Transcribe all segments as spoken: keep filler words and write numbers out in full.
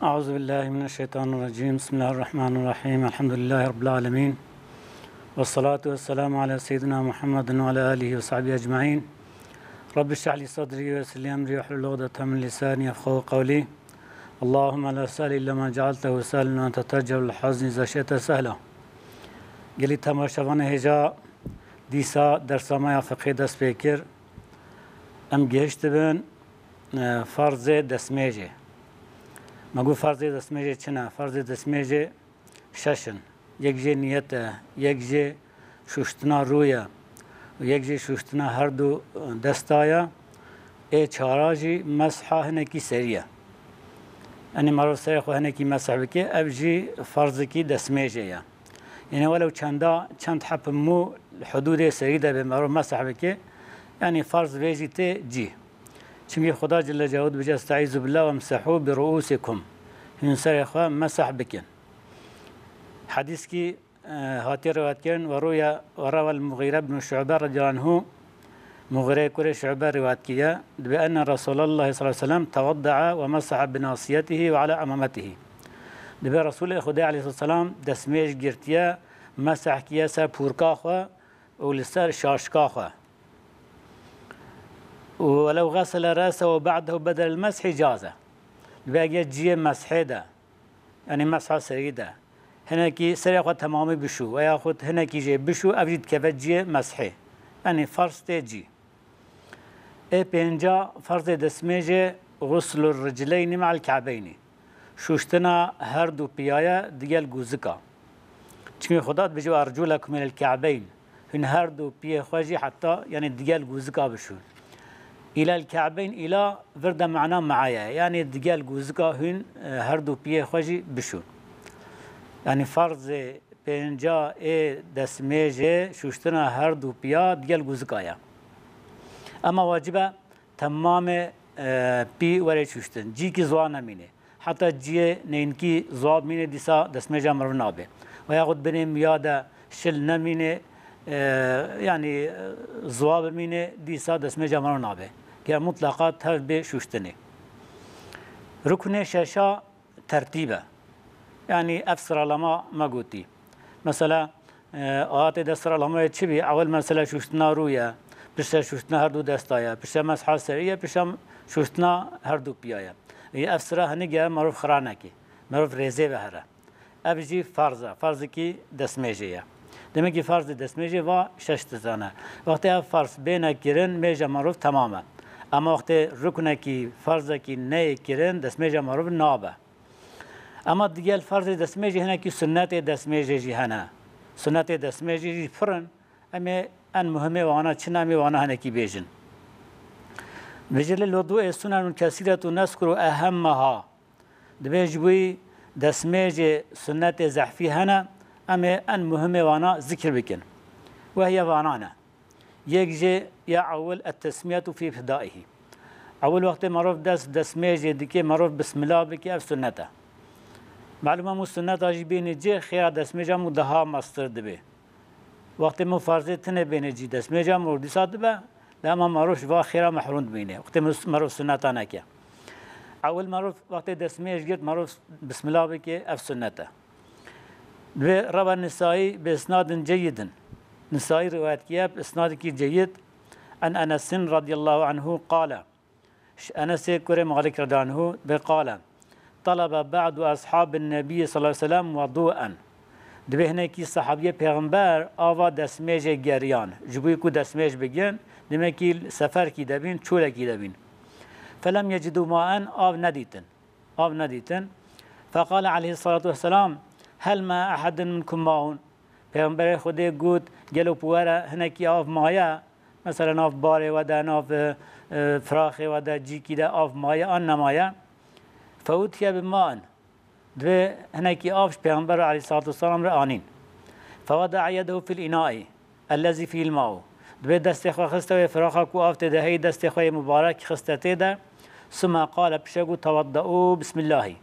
أعوذ بالله من الشيطان الرجيم. بسم الله الرحمن الرحيم. الحمد لله رب العالمين. والصلاة والسلام على سيدنا محمد وعلى آله وصحبه أجمعين. رب اشرح لي صدري ويسر لي أمري واحلل عقدة من لساني يفقهوا قولي. اللهم لا سهل إلا ما جعلته سهلا وأنت تجعل الحزن إذا شئت سهلا. Gelî temaşevanê hêja, dîsa dersa me ya fiqhê dest pê kir. Em gihiştibin, e, ferzê destmêjê. Me got ferzê destmêjê çi ne? Ferzê destmêjê şeş in. Yek jê niyet e, yek jê şuştina rû ye û yek jê şuştina her du desta ye. Ê çara jî mesha hinekî serî ye. Yanî merov serê xwe hinekî meseh bike, ev jî ferzekî destmêjê ye. Yanî welew çenda, çend heb mû li hudûdê serî de be merov meseh bike, yanî ferz vê jî tê cî. Çimkî Xuda Celle Celaluhu dibêje, "Estaizu billah ve msehu bi ruusikum." Hûn serê xwe meseh bikin. Hedîskî, e, hatiye rivayet kirin, ve rûye, ve rawel Mughîre bin Şu'be radiyallahu anhu, Mughîre kurê Şu'be rivayet kiriye, dibe enne Resulallah sallallahu aleyhi ve sellem tewadda'a ve mesaha bi nasiyetihi ve ala amametihi. Dibe Resulê Xwedê aleyhisselam destmêj girtiye, meseh kiye ser pûrka xwe û li ser şaşka xwe. Û welev xesele re'sehu ba'dehu bedel meshî caze. Dibe eger cihê meshê de, yanî mesha serî de, hinekî serê xwe temamî bişû, veya xwe hinekî jê bişû, ev jî dikeve cihê meshê. Yanî ferz tê cî. Ê pênca ferzê destmêjê, xuslur ricleyni me'al ka'beynî. Şûştina her du piyaye digel gûzika. Çimkî Xuda dibêje, "Ve ercûlekum ilel ka'beyn." Hûn her du piyê xwe jî heta, yanî digel gûzika bişûn. Îlel ka'beyn, îla vir de mana ma'a ye. Yanî digel gûzika hûn, e, her du piyê xwe jî bişûn. Yanî ferzê pênca ê destmêjê şûştina her du piya digel gûzika ye. Ema wacib e temamê, e, pî were şûştin. Cîkî ziwa nemîne. Heta ciyê neynkî ziwa bimîne, dîsa destmêja mirov nabe. Ve yaxud binê miya de şil nemîne, e, yanî, e, ziwa bimîne, dîsa destmêja mirov nabe. Ger mutleqa tev bê şûştinê. Ruknê şeşa tertîb e. Yanî ev sıralama me gotî. Mesela, e, ayetê de sıralamayê çi bî? Ewil mesela şûştina rû ye, piştre şûştina her du desta ye, piştre mesha serî ye, piştre şûştina her du piya ye. Ê ev sira hinik e, merov xira neke. Merov rêzê ve here. Ev jî farz e, farzekî destmêjê ye. Demek ki farzê destmêjê va şeş tizan e. Wextê ev farz bêne kirin, mêja merov temam e. Ema wextê ruknekî, farzekî neyê kirin, destmêja merov nabe. Ema digel farzê destmêjê hinekî sunnetê destmêjê jî hene. Sunnetê destmêjê jî pir in. Em ê en muhimê wana çi ne, em ê wana hinekî bêjin. Vêjê lil wudu'ê sunenun kesîretun nezkuru ehemmeha. Dibê ji bo destmêjê sunnetê zehfî hene, em ê en muhimê wana zikir bikin. Ve hiye vana ne. Yek jê ya ewil et-tesmiyetu fî ibtidaihi. Ewil wextê merov dest destmêjê dike, merov bismillah bike, ev sunnet e. Malum e, mû sunneta jî bênê cê, xêra destmêja mû daha mestir dibe. Wextê mû farzê tine bênê cî, destmêja mû dîsa dibe, lê ema merov ji va xêra mehrûm dibîne. Wextê mû merov sunneta neke. Ewil merov wextê destmêj girt, merov bismillah bike, ev sunnet e. Ve rawa Nisayî bi isnadin ceyidin. Nisayî rivayet kiye bi isnadekî ceyid. An Enesin radiyallahu anhu qale. Ji Enesê kurê Malik radiyallahu anhu be qale. Talebe ba'du ashabin Nebî sallallahu aleyhi ve sellem wudu'en. Dibê hinekî sahabiyê Pêxember ava destmêjê geriyan. Ji bo ku destmêj bigin, demek ki seferkî de bîn, çolekî de bîn. Felem yecidû ma'en, av nedîtin. Av nedîtin. Feqale aleyhissalatu vesselam, "Hel ma ehedun minkum ma'un?" Pêxemberê Xwedê got, "Gelo bi we re hinekî av maye? Mesela nav barê we de, nav, e, e, firaxê we de, cîkî de av maye an nemaye?" Feutiye bi ma'in. Divê hinekî av ji Pêxember aleyhissalatu vesselam re anîn. Fewada'a yedehu fil ina'i ellezî fîhil ma'u. Divê destê xwe xiste wê firaxa ku av tê de heyî, destê xwe yê mubarek xiste tê de. Suma qale, pişe got, "Tewadda'u bismillahî."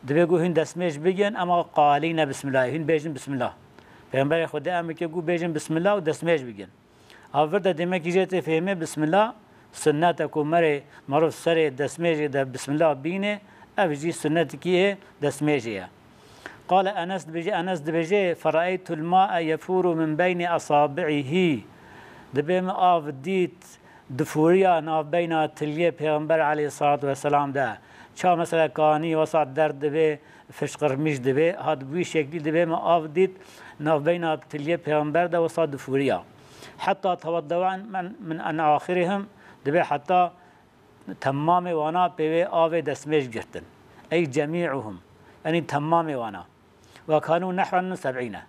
Divê got, "Hûn destmêj bigin, ema qalîne bismillahî, hûn bêjin bismillah." Pêxemberê Xwedê emrike got, "Bêjin bismillah û destmêj bigin." A vir de demekî jê tê fêhmê, bismillah sunnet e ku merê merov serê destmêjê de bismillah bîne, Ev jî sunnetekî ê destmêjê ye. Qale Enes dibêje, Enes dibêje, "Feraeytul ma'e yefûru min beynî esabi'ihî." Dibê min av dît difûriya navbeyna tiliyê Pêxember aleyhissalatu vesselam de. Ça mesela kanî wesa derd dibê, fişqirmîş dibê, hat bi wî şeklî dibê min av dît navbeyna tiliyê Pêxember de wesa difûriya. Heta teweddeu min, min en axirihim, dibê heta temamê wana pê wê avê destmêj girtin. Ey cemî'uhum. Yanî temamê wana. Ve kanu nehwen min seb'îne.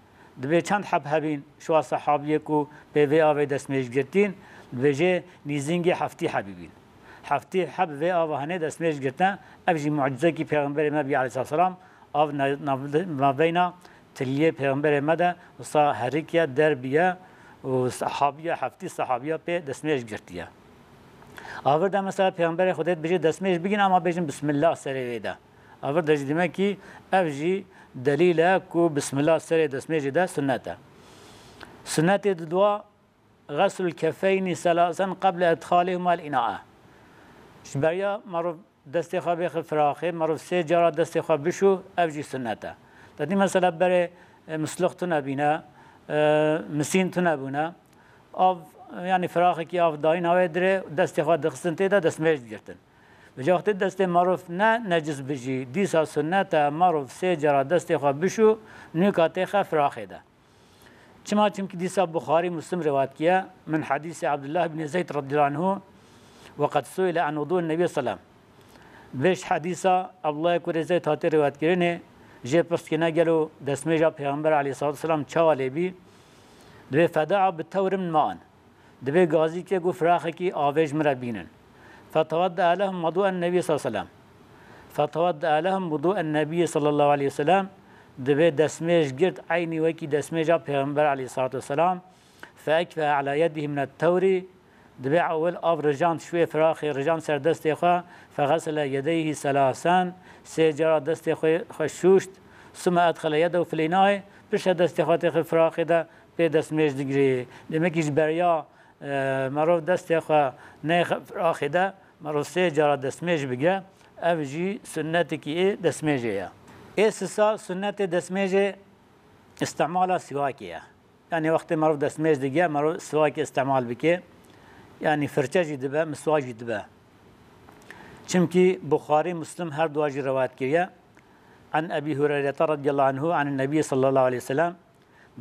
Dibê çend heb hebîn, şiwa sehabiyê ku pê vê avê destmêj girtîn, dibêje nîzîngê heftî hebî bîn. Heftî heb vê ava henê destmêj girtin, ev jî mucizekî Pêxemberê me bî aleyhisselam, av na-, nav-, navbeyna tiliyê Pêxemberê me de wisa herikiye, derbiye û sehabiya, heftî sehabiya pê destmêj girtiye. Avir de mesela Pêxemberê Xwedê dibêje destmêj bigin ama bêjin Bismillah serê wê de. Avir de jî demek ki ev jî delîl e ku Bismillah serê destmêjê de sunnet e. Sunnetê didua, "Xeslul kefeyni selasen qeble idxalihuma l-inae." Ji beriya merov destê xwe bêxe firaxê, merov sê cara destê xwe bişû, ev jî sunnet e. Te dî mesela berê, e, mislix tune bîne, e, misîn tune bûne, av, yanî firaxekî av dayîna wê dirê, destê xwe dixistin tê de destmêj digirtin. Vêca wextê destê merov ne necis bijî, dîsa sunnet e merov sê cara destê xwe bişû, nûka têxe firaxê de. Çima? Çimkî dîsa Buxarî Muslim rewat kiye, min hadîsê Abdullah ibn Zeyd radiyallahu anhu, "Ve qed suile an wudu Nebi sallam." Vêş hadîsa Abdullah kurê Zeyd hatê rewat kirinê, jê pirs kine gelo destmêja Pêxember aleyhissalatu vesselam çawa lê bî? Dibê feda'a bi tewrim ma'an. Dibê gazîkê ku firaxekî avê ji min re bînin. Fetewadde lehum wudu'en Nebî sallallahu aleyhi ve sellem. Fetewadde lehum wudu'en Nebî sallallahu aleyhi ve sellem. Dibê destmêj girt eynî wekî destmêja Pêxember aleyhissalatu vesselam. Feekfe ala yedihi minet tewri. Dibê ewil av rijand şûyê firaxê rijand ser destê xwe. Fexesele yedeyhi selasen. Sê cara destê xwe, xwe şûşt. Sume edxele yedehu fil inae. Pişe destê xwe têxe firaxê de pê destmêj digirê. Demek ki ji beriya, e, merov destê xwe neyxe firaxê de, merov sê cara destmêj bigire, ev jî sunnetekî ê destmêjê ye. Ê sisa sunnetê destmêjê istimala siwakê ye. Yanî wextê merov destmêj digire, merov siwakê istimal bike. Yanî firçe jî dibe, miswak jî dibe. Çimkî Buxarî, Muslim her dua jî rewayet kiriye. An Ebî Hureyrete radiyallahu anhu, an Nebî sallallahu aleyhi ve sellem,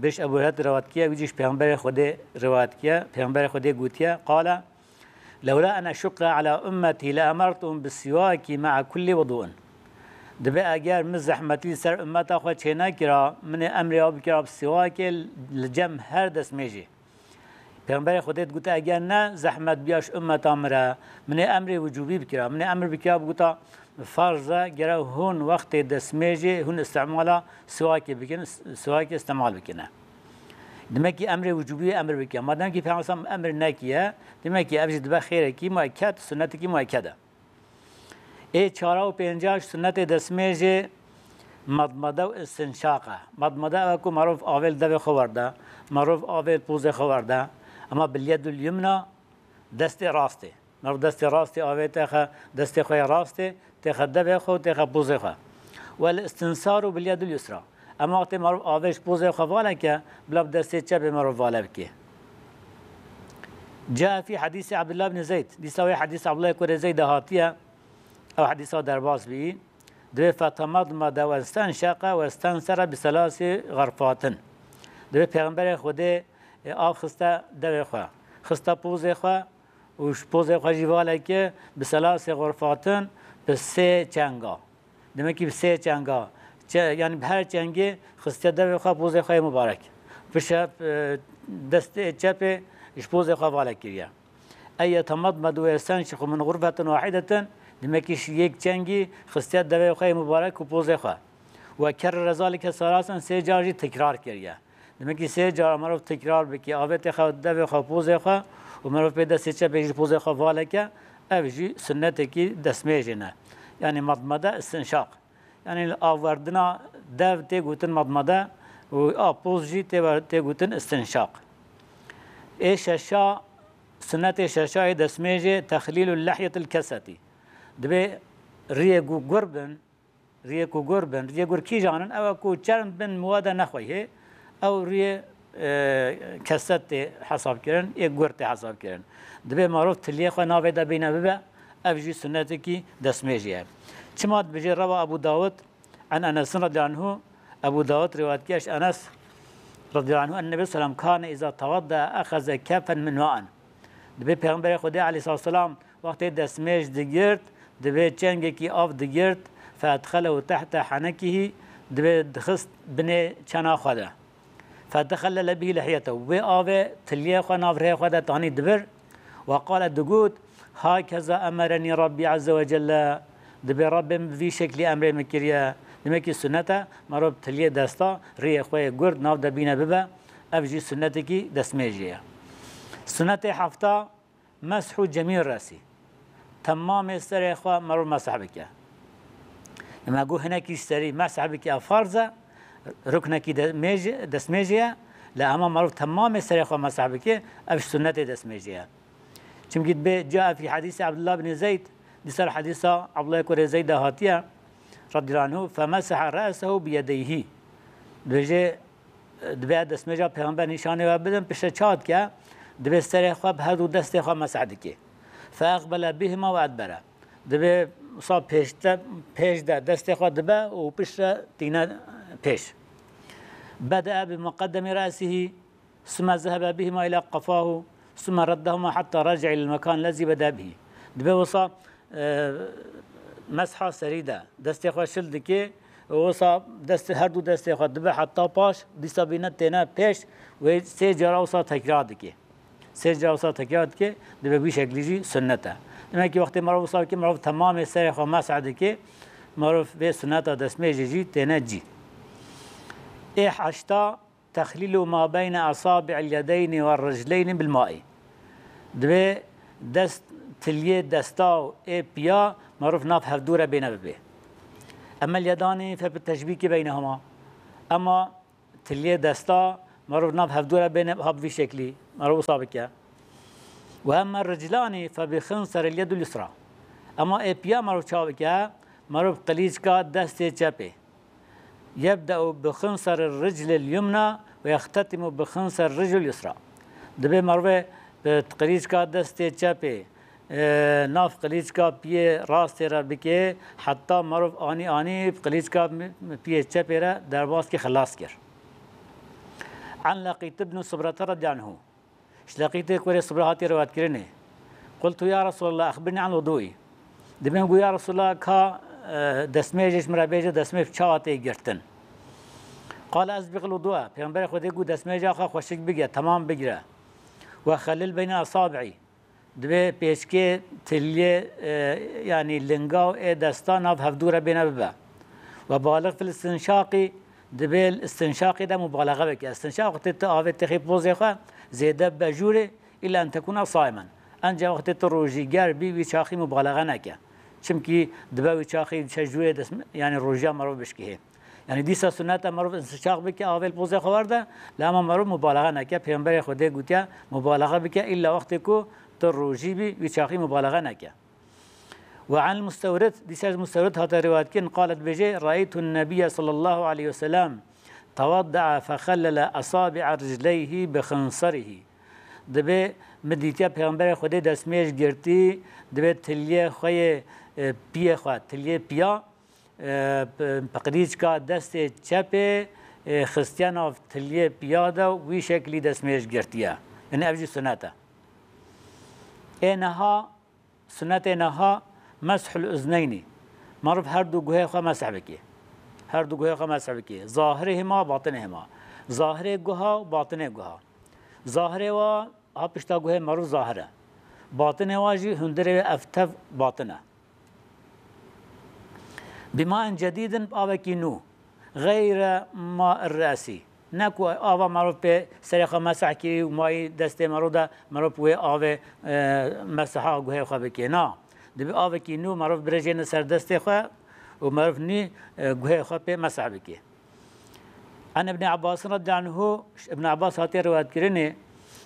Bêş Ebu Hureyre rewat kiye, wî jî ji Pêxemberê Xwedê rewat kiye. Pêxemberê Xwedê gotiye, qale, "Lewla en eşuqqa ala ummetî le emertuhum bis siwakî ma'a kulli wudu'in." Dibe eger min zehmetî li ser ummeta xwe çênekira, min ê emrê ew bikira bi siwakê li cem her destmêjê. Pêxemberê Xwedê digote, eger ne zehmet biya ji ummeta min re, min ê emrê wicûbî bikira, min ê emr bikira bigota, Farz e, gere hûn wextê destmêjê hûn istimala siwakê bikin, siwakê istimal bikine. Demek ki emrê wicûbî emir bike. Madem ki Peygamber emir nekiye, demek ki ev jî dibe xêrekî mueked, sunnetekî mueked e. Ê çara û pênca ji sunnetê destmêjê madmade û istinşaq e. Madmade ew e ku merov avê li devê xwe werde, merov avê li pozê xwe werde. Ema bil yedul yumna, destê rastê. Merov destê rastê avê têxe, destê xwe yê rastê, têxe devê xwe û têxe pozê xwe. Wel istinsaru bil yedil yusra. Ema wextê merov avê ji pozê xwe valeke, bila bi destê çepê merov vale bike. Caa fî hadîsê Abdullah bin Zeyd. Dîsa wê hadîs Abdullah kurê Zeyd de hatiye. Ew hadîsa derbas bî. Divê fetemadmede we stenşeqe we stensere bi selasî xerfatin. Divê Pêxemberê Xwedê, e, av xiste devê xwe. Xiste pozê xwe, û ji pozê xwe jî valeke bi selasê xurfatin bi sê çenga. Demek ki bi sê çenga. Çe-, yani bi her çengê xistiye devê xwe pozê xwe yê mubarek. Pişe, e, destê çepê ji pozê xwe valek kiriye. Ey yetemadmedu ve yestenşiqu min xurfetin wahidetin, demek ki ji yek çengî xistiye devê xwe yê mubarek û pozê xwe. Ve kerrere zalike selasen, sê car jî tekrar kiriye. Demek ki sê cara merov tekrar bike, avê têxe devê xwe pozê xwe û merov pê destê çepê ji pozê xwe valeke, ev jî sunnetekî destmêjê ne. Yani madmade istinşaq. Yani averdina dev tê gotin madmade û a poz jî tê ver-, tê gotin istinşaq. Ê şeşa, sunnetê şeşa yê destmêjê texlîlul lehyetil kesetî. Divê Riyê ku gur bin, riyê ku gur bin, riyê gur kîjan in? Ew e ku çerm bin muwade nexweyê, ew riyê, e, keset tê hesab kirin, ê gur tê hesab kirin. Dibê marov tiliyê xwe navê de bîne bibe, ev jî sunnetekî destmêjê ye. Çima dibêje rewa Ebû Dawud, an Enesin radiyallahu anhu, Ebû Dawud rivayet kir ji Enes radiyallahu anhu, en Nebi sallam kane iza tewadda exeze kefen min ma'in. Dibê Pêxemberê Xwedê aleyhissalatu vesselam wextê destmêj digirt, dibê çengekî av digirt, fe edxelehu tehte henekihî, dibê dixist binê çena xwe de. Fe dexellele bihî lihyetehu. Wê avê tiliyê xwe nav rihê xwe de tanî dibir. Ve qale digot, hakeza emerenî Rabbî azze ve celle. Dibê Rabbê min bi vî şeklî emrê min kiriye. Demekî sunnet e, merov tiliyê desta, riyê xwe yê gurd nav de bîne bibe. Ev jî sunnetekî destmêjê ye. Sunnetê hefta, meshu cemî resî. Temamê serê xwe merov meseh bike. Ema got hinekî ji serî meseh bike, ev farz e, ruknekî de-, mêj-, destmêjê ye, lê hema merov temamê serê xwe meseh bike, ev ji sunnetê destmêjê ye. Çimkî dibê, caa fî hedîsî Abdullah bin Zeyd, dîsa li hedîsa Abdullah kurê Zeyd de hatiye, radiyallahu anhu, femeseha re'sehu bi yedeyhî. Dibêje, Dibê destmêja Pêxember nîşanê we bidin, piştre çawa dike? Dibê serê xwe bi her du destê xwe meseh dike. Fe eqbele bihima ve edbere. Dibê wisa pêşte, pêş de destê xwe dibe û piştre tîne pêş. Bede'e bi muqeddemî re'sihî, sume zehebe bihima ila qefahu, sume reddehuma hetta rece ilel mekan lezî bede bihî. Dibê wisa e, mesha serî de destê xwe şil dike û wisa dest, her du destê xwe dibe heta paş, dîsa bîne têne pêş, wê sê cara wisa tekrar dike. Sê cara wisa tekrar dike, dibe wî şeklî jî sunnet e. Demek ki wextê merov wisa bike, merov temamê serê xwe mesah dike, merov vê sunneta destmêjê jî têne cî. Ê heşta, Texlîlu ma beyne esabi'il yedeynî ve ricleynî bil maî. Divê dest, tiliyê desta û ê piya merov nav hevdû re bêne bibê. Emel yedanî fe bi teşbîkî beynehuma. Ema tiliyê desta merov nav hevdû re bêne ha bi vî şeklî. Merov wisa bike. Ve emme riclanî fe bi xinseril yedul yusra. Ema ê piya merov çawa bike? Merov qilîçka destê çepê. Yebde'u bi xinseril riclil yumna ve yextetimu bi xinser riclil yusra. Dibê merivê bi qilîçka destê çepê, e, nav qilîçka piyê rastê re bike, heta meriv anî anî bi qilîçka mi-, piyê çepê re derbas kir, xilas kir. An Leqît ibn Subrete radiyallahu anhu. Ji Leqîtê kurê Sibra hatiye riwayetkirinê. Qultu ya Resulallah, exbirnî an wuduî. Dibê min got, ya Resulallah, ka, e, destmêjê ji min re bêje, destmêj çawa tê girtin? Qale esbiqil wudua. Pêxemberê Xwedê got, destmêja xwe xweşik bige, temam bigire. Ve xelil beyne esabi'î. Dibê pêçkê tiliyê, e, yanî linga û ê desta nav hevdû re bêne bibe. Ve baliq fil istinşaqî, dibê istinşaqê de mubalaxe bike. Istinşaq wextê tu avê têxî pozê xwe zêde bibe jûrê, îlla en tekûne saimen. Enca wextê tu rojîger bî, wî çaxî mubalaxe neke. Çimkî dibe wî çaxî diçe jûrê dest, yanî rojiya merov bişkihê. Yanî dîsa sunnet e merov istinşaq bike, avê li pozê xwe werde, lê hema merov mubalaxe neke. Pêxemberê Xwedê gotiye, mubalaxe bike, îlla wextê ku tu rojî bî, wî çaxî mubalaxe neke. Ve an Mustewrid, dîsa ji Mustewrid hate riwayet kirin, qalet dibêje, re'eytun nebiyye sallallahu aleyhi ve sellem tewadda'a fexellele esabi'a ricleyhi bi xinserihi. Dibê min dîtiye Pêxemberê Xwedê destmêj girtî, dibê tiliyê xwe yê, e, piyê xwe, tiliyê piya, e, p-, piqrîçka destê çepê, e, xistiye nav tiliyê piya de, wî şeklî destmêj girtiye. Yanî ev jî sunet e. Ê niha, sunetê niha, meshul uzneynî. Meriv her du guhê xwe mesih bike. Her du guhê xwe mesih bike. Zahirê hema, batinê hema. Zahirê guha û batinê guha. Zahirê wa ha pişta guhê meriv zahir e. Batinê wa jî hundirê wê ev tev batin e. Bima'in cedîdin, bi avekî nû. Xeyre ma'ir re'sî. Ne ku ava merov pê serê xwe meseh kirî û mayî destê merov de, merov wê avê, e, meseha guhê xwe bike. Na. Dibê avekî nû merov birêjêne ser destê xwe û merov nî, e, guhê xwe pê meseh bike. An Ibn Abbas radiyallahu anhu, Ibn Abbas hatiye riwayet kirinê,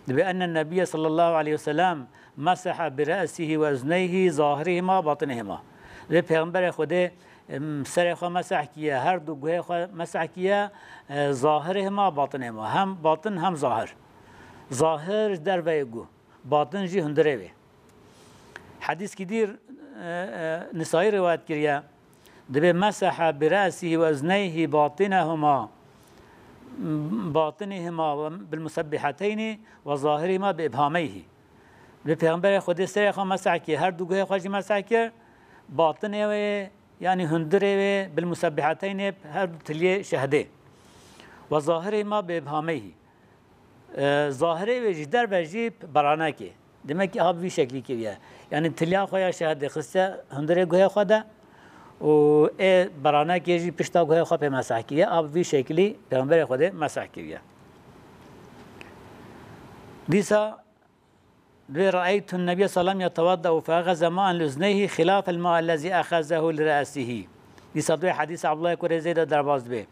dibê enne Nebiyye sallallahu aleyhi ve sellem meseha bi re'sihi ve uzneyhi zahirihima batinihima. Vê Pêxemberê Xwedê, em, serê xwe meseh kiye, her du guhê xwe meseh kiye, e, zahirê hema, batinê hema. Hem batin hem zahir. Zahir ji derveyê guh, batin jî hundirê wê. Hedîskî dîr, e, e, Nisayî rivayet kiriye. Dibê meseha bi re'sihî we uzneyhî batinehuma, batinihima bil musebbiheteynî we zahirihima bi ibhameyhî. Bi Pêxemberê Xwedê serê xwe meseh kir, her du guhê xwe jî meseh kir. Batinê wê, yanî hundirê wê, bil musebbiheteynê, her du tiliyê şehdê. We zahirê ma bi ibhameyhî. E, zahirê wê jî, derve jî beranekê. Demek ki, a bi vî şeklî kiriye. Yanî tiliya xwe ya şehdê xistiye hundirê guhê xwe de û ê beranekê jî pişta guhê xwe pê meseh kiriye. A bi vî şeklî Pêxemberê Xwedê meseh kiriye. Dîsa Dibê, "Re'eytun Nebiyye sallam yetewadda'u fe exeze ma'en li uzneyhi xilafel ma'a lezî exezehu li re'sihî." Dîsa duyê hedîsa Abdullah kurê Zeyd de derbas dibê.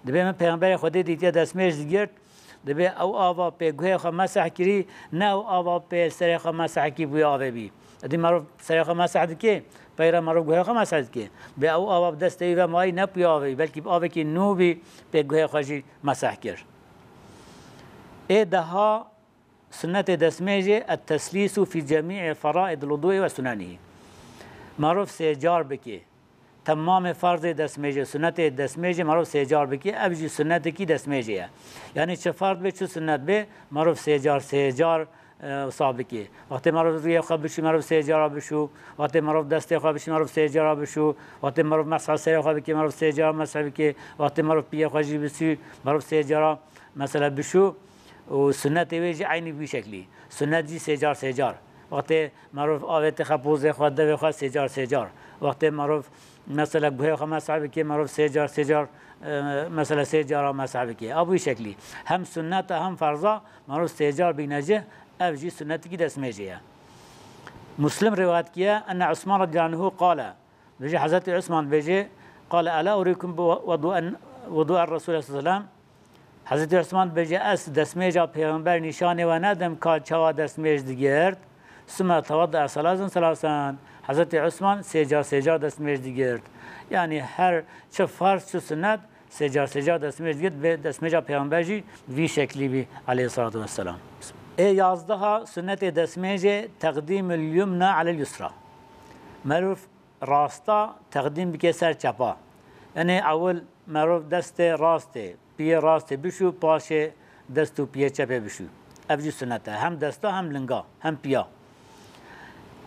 Dibê, "Min Pêxemberê Xwedê dîtiye destmêj digirt, dibê ew ava pê guhê xwe meseh kirî, ne ew ava pê serê xwe meseh kî bûye avê bî." Edî merov serê xwe meseh dike, peyre merov guhê xwe meseh dike. Bê ew ava bi destê wî ve mayî ne bûye avê bî, belkî bi avekî nû bî pê guhê xwe jî meseh kir. Ê deha Sunnetê destmêjê, et-teslîsu fî cemî'î feraidil wudû'î ve sunenihî. Merov sê car bike. Temamê ferzê destmêjê, sunnetê destmêjê merov sê car bike, ev jî sunnetekî destmêjê ye. Yanî çi ferz bê, çi sunnet bê, merov sê car, sê car, e, wisa bike. Wextê merov rûyê xwe bişû, merov sê cara bişû. Wextê merov destê xwe bişû, merov sê cara bişû. Wextê merov mesha serê xwe bike, merov sê cara mesh bike. Wextê merov piyê xwe jî bişû, merov sê cara, mesela, bişû. Û sunnetê wê jî eynî bi vî şeklî. Sunnet jî sê car sê car. Wextê merov avê têxe pozê xwe, devê xwe, sê car sê car. Wextê merov, mesela, guhê xwe meseh bike, merov sê car sê car, e, mesela, sê cara meseh bike. A bi vî şeklî. Hem sunnet e hem ferz e, merov sê car bîne cih, ev jî sunnetekî destmêjê ye. Muslim rivayet kiye, enne Osman radiyallahu anhu qale, Dibêje Hezretî Osman dibêje, qale, "Ela urîkum bi wudu-, wudu'er Resûl sallallahu aleyhi ve sellem." Hezretî Osman dibêje, "Ez destmêja Pêxember nîşanê we nedim ka çawa destmêj digirt?" Sümme tewadda selazan selazan. Hezretî Osman sê car sê car destmêj digirt. Yanî her çi farz çi sunnet sê car sê car destmêj digirt. Vê destmêja Pêxember jî vî şeklî bî aleyhissalatu vesselam. Ê yazdeha sunnetê destmêjê teqdîmul yumna alel yusra. Merov rasta teqdîm bike ser çepa. Yanî ewil merov destê rastê, piyê rastê bişû, paşê dest û piyê çepê bişû. Ev jî sunnet e. Hem desta hem linga, hem piya.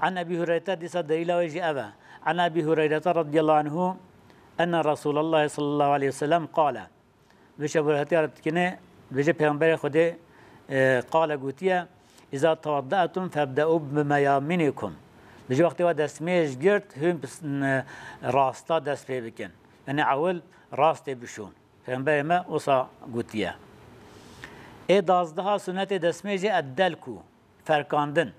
An Ebî Hureyre, dîsa delîla wê jî ev e. An Ebî Hureyre radiyallahu anhu enne Resûlallah sallallahu aleyhi ve sellem qale. Vêşa bi rehetî re dikine, dibêje Pêxemberê Xwedê, e, qale gotiye, "Îza tewadde'tum febde'u bi meyaminikum." Dibêje wextê we destmêj girt, hûn bi s-, n-, rasta dest pê bikin. Yanî ewil rastê bişûn. Pêxemberê me wisa gotiye. Ê dazdeha sunetê destmêjê eddelku. Ferkandin.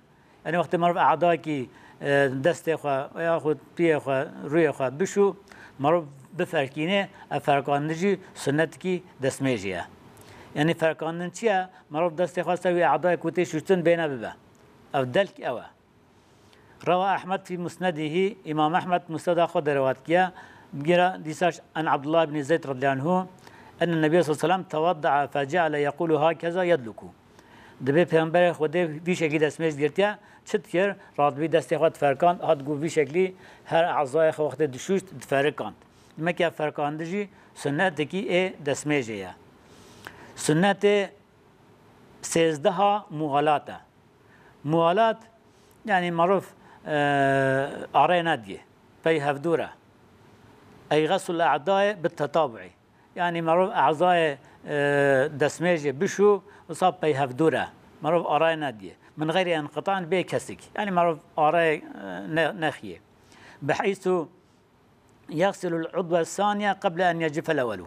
Yanî wextê merov e'dayekî, e, destê xwe yaxud piyê xwe, rûyê xwe bişû, merov biferkîne, ev ferkandin jî sunnetekî destmêjê ye. Yanî ferkandin çi ye? Merov destê xwe ser wî e'dayê ku tê şûştin bêne bibe. Ev delk ew e. Rewa Ehmed fî musnedihî, Îmam Ehmed musneda xwe de rewat kiye, bigire dîsa en Abdullah ibn Zeyd radiyallahu anhu, enne Nebiye sallallahu aleyhi ve sellem tewadda'a fe ceale yekulu hakeza yedluku. Dibê Pêxemberê Xwedê vî şeklî destmêj girtiye, çi dikir? Radibî destê xwe diferkand, hat got vî şeklî her ezayê xwe wextê dişûşt, diferikand. Demek ya ferkandin jî sunnetekî ê destmêjê ye. Sunnetê sêzdeha muxalat e. Muxalat, yanî merov, e, arê nediyê, pey hevdû re. Ey xesul e'dayê bi tetabu'î. Yanî merov ezayê, e, destmêjê bişû, wisa pey hevdû re. Merov arayê nediyê. Min xeyrî enqita'in bê kesik. Yanî merov arayê, e, ne-, nexiyê. Biheysu yexsilul udwe saniye qeble en yecifel ewelu.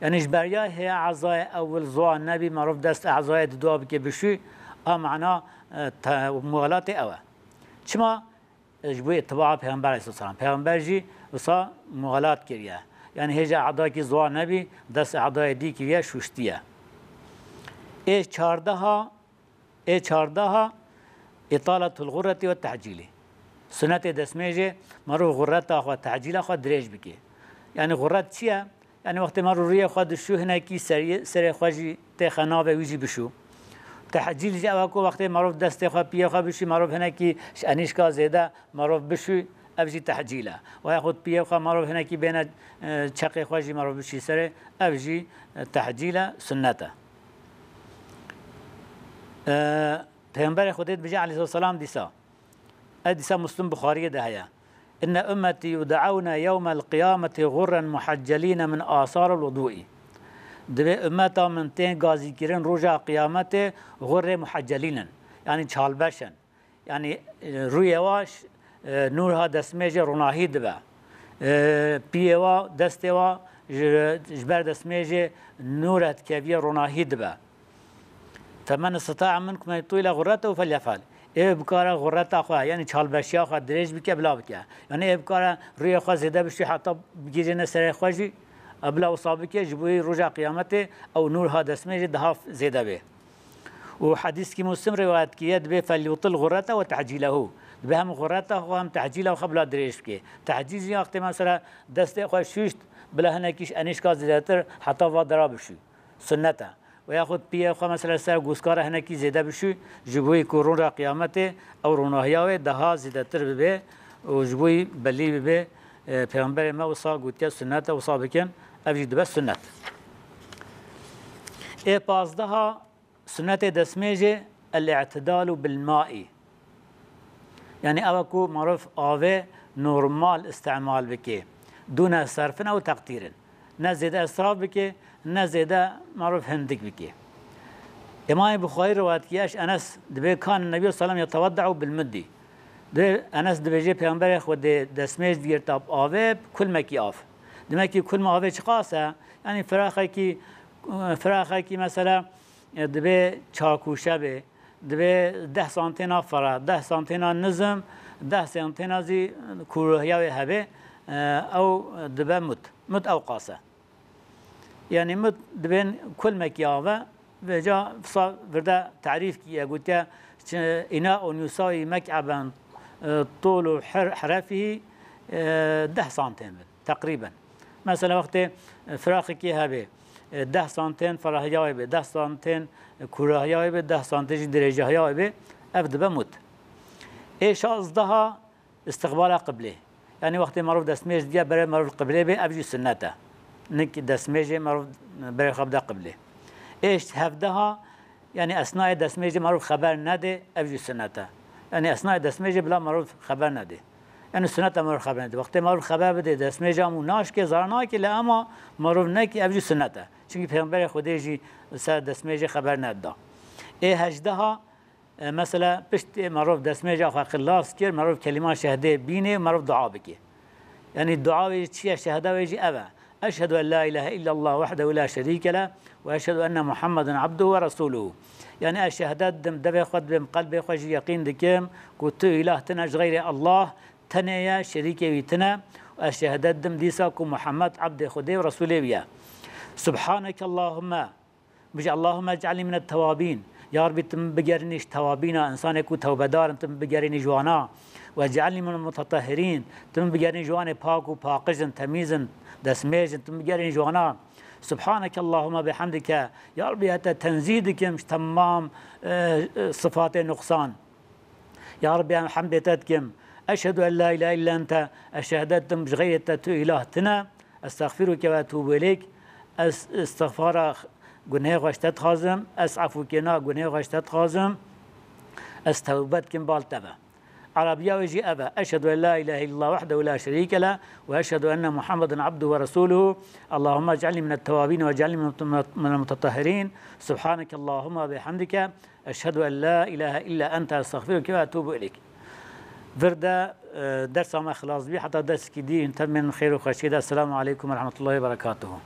Yanî ji beriya hê ezayê ewil ziwa nebî, merov dest ezayê didua bike bişû, a mana, e, te-, muxalatê ew e. Çima? Ji bo îtibaa Pêxember aleyhisselam. Pêxember jî wisa muxalat kiriye. Yanî hêja edayekî ziwa nebî, dest edayê dî kiriye, şûştiye. Ê çardeha, ê çardeha, îtaletul xurreti ve tehcîlî. Sunetê destmêjê, merov xurreta xwe, tehcîla xwe dirêj bike. Yanî xurret çi ye? Yanî wextê merov rûyê xwe dişû, hinekî seriyê, serê xwe jî têxe navê wî jî bişû. Tehcîl jî ew e ku wextê merov destê xwe, piyê xwe bişû, merov hinekî ji enîşka zêde merov bişû, ev jî tehcîl e. Ve yaxud piyê xwe merov hinekî bêne, e, çeqê xwe jî merov bişî serê, ev jî, e, tehcîl e, sunnet e. E, Pêxemberê Xwedê dibêje aleyhisselam dîsa, ev dîsa Muslim Buxariyê de heye. Inne ummetî yud'ewne yewmel qiyameti gurren muheccelîne min asaril wuduî. Dibê ummeta min tên gazîkirin roja qiyametê gurrê muheccelîn in. Yanî çalbeş in. Yanî, e, rûyê wa ş-, e, nûrha destmêjê ronahî dibe. E, piyê wa, destê wa ji, ji ber destmêjê nûre dikeviyê ronahî dibe. Femen isteta'a minkum en yutîle gurretehu felyef'el. Ê bikare gurreta xwe, yanî çalbeşiya xwe dirêj bike, bila bike. Yanî ê bikare rûyê xwe zêde bişû heta bigihîjêne serê xwe jî, bila wisa bike, ji bo wî roja qiyametê ew nûrha destmêjê daha zêde bê. Û hedîskî Muslim rivayet kiriye, dibê felyutil gurrete ve tehcîlehu. Dibê hem gurreta xwe hem tehcîla xwe bila dirêj bike. Tehcîl jî wextê mesela destê xwe şûşt, bila hinekî ji enîşka zêdetir heta va dera bişû. Sunnet e. Ve yaxud piyê xwe mesela ser goskara hinekî zêde bişû, ji bo ku roja qiyametê ew ronahiya wê daha zêdetir bibe û ji bo belî bibe, e, Pêxemberê me wisa gotiye, sunnet e, wisa bikin, ev jî dibe sunnet. Ê pazdeha, sunetê destmêjê, el-i'tidalu bil ma'i. Yanî ew e ku merov avê normal îstemal bike. Dûne serfin ew teqtîrin. Ne zêde israf bike, ne zêde merov hindik bike. Îmamê Buxarî rivayet kiriye, ji Enes dibê, kan Nebî sallam yetewedda'u bil muddî. Dê Enes dibêje, Pêxemberê Xwedê destmêj digirta bi avê, bi kulmekî av. Demek ki kulma avê çiqas e? Yanî firaxekî, firaxekî mesela, e, dibê çakûşe bê, dibê deh santêna fera, deh santêna nizm, deh santêna zî kûrihiya wê hebe, e, ew dibe mut. Mut ew qas e. Yanî mut dibên kulmekî ave, vêca wisa virde tarîf kiriye, gotiye, çi-, ina'un yusawi mek'eben, e, tolu her-, herefî, e, deh santên bin, teqrîben. Mesela wextê, e, firaxekî hebe, e, deh santên ferahiya wê be, deh santên, e, kûrihiya wê be, deh santên jî dirêjahiya wê be, ev dibe mut. Ê şazdeha, istiqbala qiblê. Yanî wextê merov destmêj diye berê merov qiblê bê, ev jî sunnet e. Nik destmêjê merov berê xwe bide qiblê. Ê hevdeha, yanî esnayê destmêjê merov xeber nede, ev jî sunnet e. Yanî esnayê destmêjê bila merov xeber nede. Yanî sunnet e merov xeber nede. Wextê merov xeber bide, destmêja mû naşke, zara nake, lê ema merov neke, ev jî sunnet e. Çimkî Pêxemberê Xwedê jî ser destmêjê xeber nedida. Ê hejdeha, E, mesela, piştî merov destmêja xwe xilas kir, merov kelîma şehdê bînê, merov dua bike. Yanî dua wê jî çi ye, şehda wê jî ev e. Eşhedü en la ilahe illallah wahdehu la şerîke leh ve eşhedü enne Muhammeden abduhu ve resuluhu. Yanî ez şehdet dim, devê xwe dibêm, qelbê xwe jî yeqîn dikim ku tu îlah tine ji xeyrê Allah, tenê ye, şerîkê wî tine. Ez şehdet dim dîsa ku Muhammed ebdê Xwedê û Resûlê wî ye. Subhaneke Allahümme. Bije, Allahümme ec'alni minet tewabîn. Ya Rabbî, tu min bigerînî ji tewabîna, insanê ku tewbedar in, tu min bigerînî ji wana. Ve ec'alni minel mutetehhirîn. Tu min bigerînî ji wanê pak û paqij in, temîz in, destmêj in, tu min bigerînî ji wana. Subhaneke Allahümme bihamdike. Ya Rabbî, ez te tenzîh dikim ji temam, e, e, sifatê nuqsan. Ya Rabbî, em hemdê te dikim. Eşhedü en la ilahe illa ente, ez şehadet dim ji xeyrê te tu îlah tine. Estexfiruke ve etûbû ileyk. Ez istixfara gunehê xwe ji te dixwazim. Ez efûkirina gunehê xwe ji te dixwazim. Ez tewbe dikim bal te ve. Erebiya wê jî ev e. Eşhedü en la ilahe illallah wahdehu la şerîke leh ve eşhedü enne Muhammeden abduhu ve resûluhu. Allahümme ec'alni minet tewabîn ve ec'alni minel mutetehhirîn. Subhaneke Allahümme ve bihamdike. Eşhedü en la ilahe illa ente estağfiruke ve etûbû ileyk. Vir de, e, dersa me xilas bî, heta dersekî dî, hûn tev bên xêr û xweşiyê de. Esselamu aleykum ve rahmetullahi ve berekatuhu.